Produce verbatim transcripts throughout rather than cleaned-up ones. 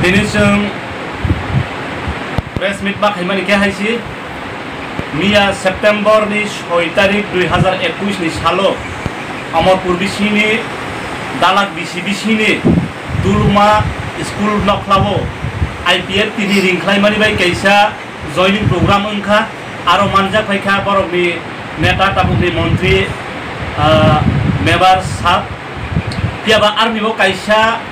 Tini chwng press meet ma khaimani khe hai si, miya September ni soi tarik dui hazar ekush ni salo Amarpur bisini Dalak bisi bisini Duluma school nokhlao I P F T ni ring khlaimani bai kaisa joining program wngkha. Aro manjak phaikha borokni neta tabukni montri, ah, mebar sab. Phiya ba aroni bo kaisa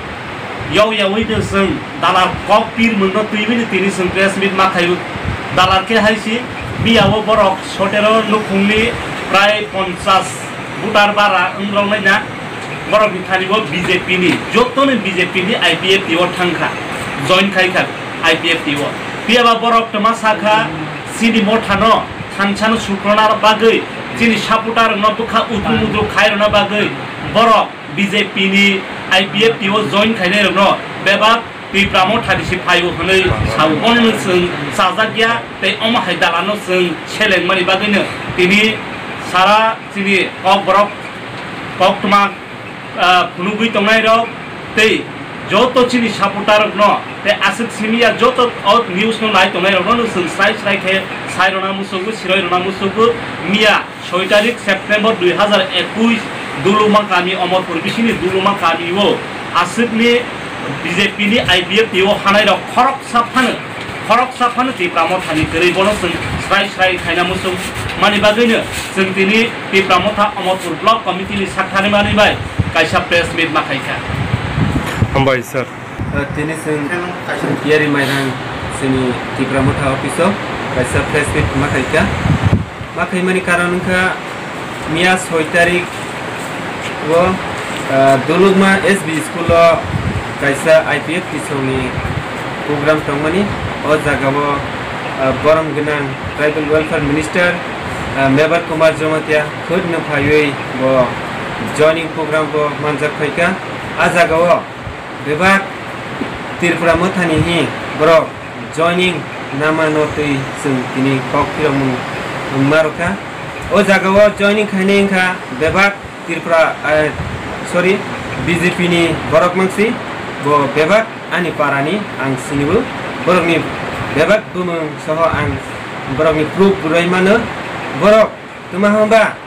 yau yaui de chwng dalar kok pir mungno twi bini tini chwng press meet ma khaio. Dalar khe hai si, miya o borok sotero nukhungni prai ponchas voter bara wng rok nai na. Borok ni thani bo B J P ni, joto ni B J P ni I P F T o thang kha, join khai kha I P F T o. Phiya ba borok toma sa kha, chini motha no thansa no sukrona bagwi, chini supporter rok no bwkha utru mutru khai rwna bagwi borok B J P ni I P F T o join khainai rok no bebak Tipra motha ni si phaio hwnwi sao. Bono no chwng chajak ya tei omo hai dalano chwng seleng mani bagwi no tini sara chini kok borok koktwma, ah, phunugwi tongnai rok tei joto chini supporter rok no tei aswk simi ya joto o news no nai tongnai rok no chwng srai srai khe sai rwna muchungo, siroi rwna muchungo. Miya soi tarik September dui hazar ekush Duluma kami, Omorpur bisini Duluma kami o aswkni B J P ni I P F T o hanai rok khoroksa phano, khoroksa phano Tipra Motha ni kwrwi bono chwng srai srai khaina muchung mani bagwi no chwng tini Tipra Motha Omorpur Block Committee ni sakthani mani bai kaisa press meet ma khaikha. Hambai sir. Tini chwng Yari Mairang chini Tipra Motha office o kaisa press meet ma khaikha. Ma khaimani karon wngkha miya soi tarik o, ah, Dulukma S B school o kaisa I P F T songni program tongmani. O jaga o, ah, borom gwnang Tribal Welfare Minister, ah, Mebar Kumar Jamatia khud no phaiwi bo joining program bo manjak phaikha. A jaga o bebak Tripura Mothani hi borok joining nama no twi chwng tini kok phirokmung wngma rwkha. O jaga o joining khainai wngkha bebak Tripura, eh, sorry, B J P ni borok mangsi, bo bebak ani para ni ang sinibo, borok ni bebak bumung soho ang borok ni proof rwui mano. Borok Twma hwnba,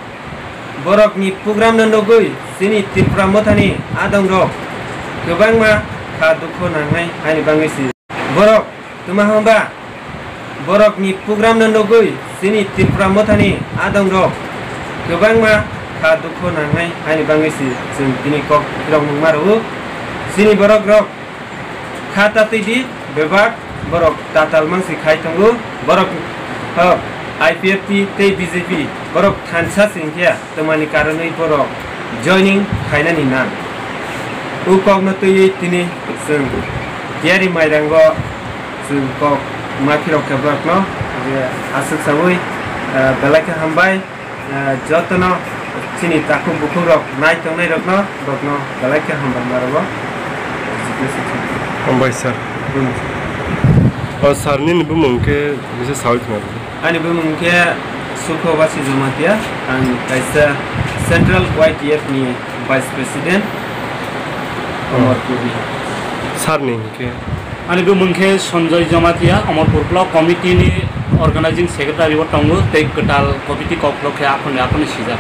borokni program no nugwi chini Tripura Mothani adongrok kwbangma kha dukhu nangnai haini bagwi si. Borok, twma hwnba, borokni program no nugwi chini Tripura Mothani adongrok kwbangma kha dukhu nangnai haini bagwi si chwng tini kok phirokmung ma rwo. Chini borokrok kha tatwi di, bebak borok tatal mangsi khai tongo. Borok, oh, I P F T tei B J P borok thansa se wngkhe twmani karonwi borok joining khainani nang. O kokno twiwi tini chwng Yari Mairango chwng kok ma phirok khe borokno je aswk saui, ah, belai khe hambai. Ah, jotono chini takhuk bukhukrok nai tongnairokno, borokno belai khe hambai ma rwo. Hambai sir. Hmm. O sir, nini bumung khe kisa saui khna rwdi. Ani bumung khe Sukho Basi Jamatia, ang kaisa Central Y T F ni Vice President, oh. Amarpurni. Sir ni hinkhe? Ani bumung khe Sanjoy Jamatia, Amarpur Block Committee ni Organizing Secretary o tongo, tei kwtal committee kokrok khe aphano aphano sijak.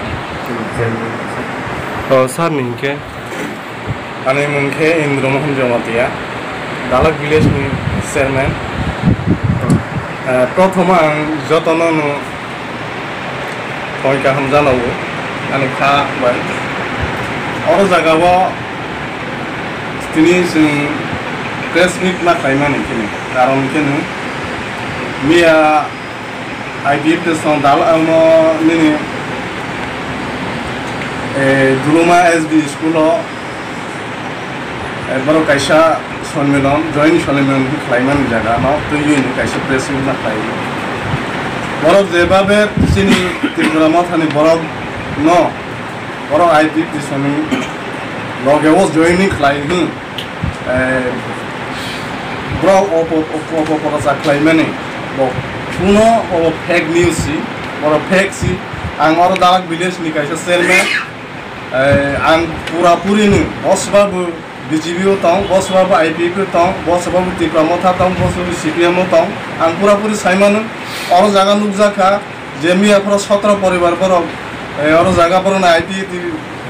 Oh, sir ni hinkhe? Ani mung khe Indra Mohan Jamatia, Dalak village ni chairman. Eh, prothom ang jotono no Thoi kaham jana o, ani kha bai. Oro jaga o tini chwng press meet ma khlaimani khe ni, karon khe no miya I P F T song dal, ano nini, eh, Duluma S B school o, eh, borok kaisa sonmilon, joint sonmilon khlaimani jaga no twiwi ni kaisa press meet ma khlai. Borok jebabe chini Tripura Mothani borok no, borok I P F T soni loge o joining khlai hwn, eh, borok opo-, opo-, opo-, opoprochar khlaimani bo kuno obo fake news si, borok fake si. Ang oro Dalak village ni kaisa chairman, eh, ang pura puri ni osba bo B J P o tong, bo soba bo I P F o tong, bo soba bo Tipra Motha tong, bo soba bo C P M o tong. Ang pura puri sai mano, oro jaga nukjak kha je miya phoro sotro poribar borok, eh, oro jaga borok no I P F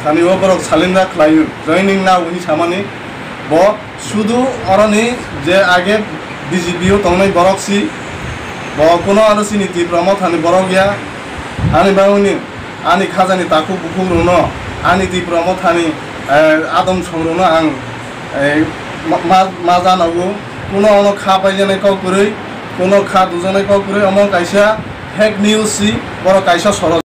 thani o borok salenda khlaio, joining na hwnwi samani. Bo sudu oroni je age B J P o tongnai borok si, bo kuno ano chini Tipra Mothani borok ya. Ani bagwini ani khajani takhuk bukhuk rokno, ani Tipra Mothani, eh, adom song rokno ang, eh, ma, ma, ma janago. Kuno ano kha paijaknai kok kwrwi, kuno kha dujaknai kok kwrwi, omo kaisa fake news si, borok kaisa soro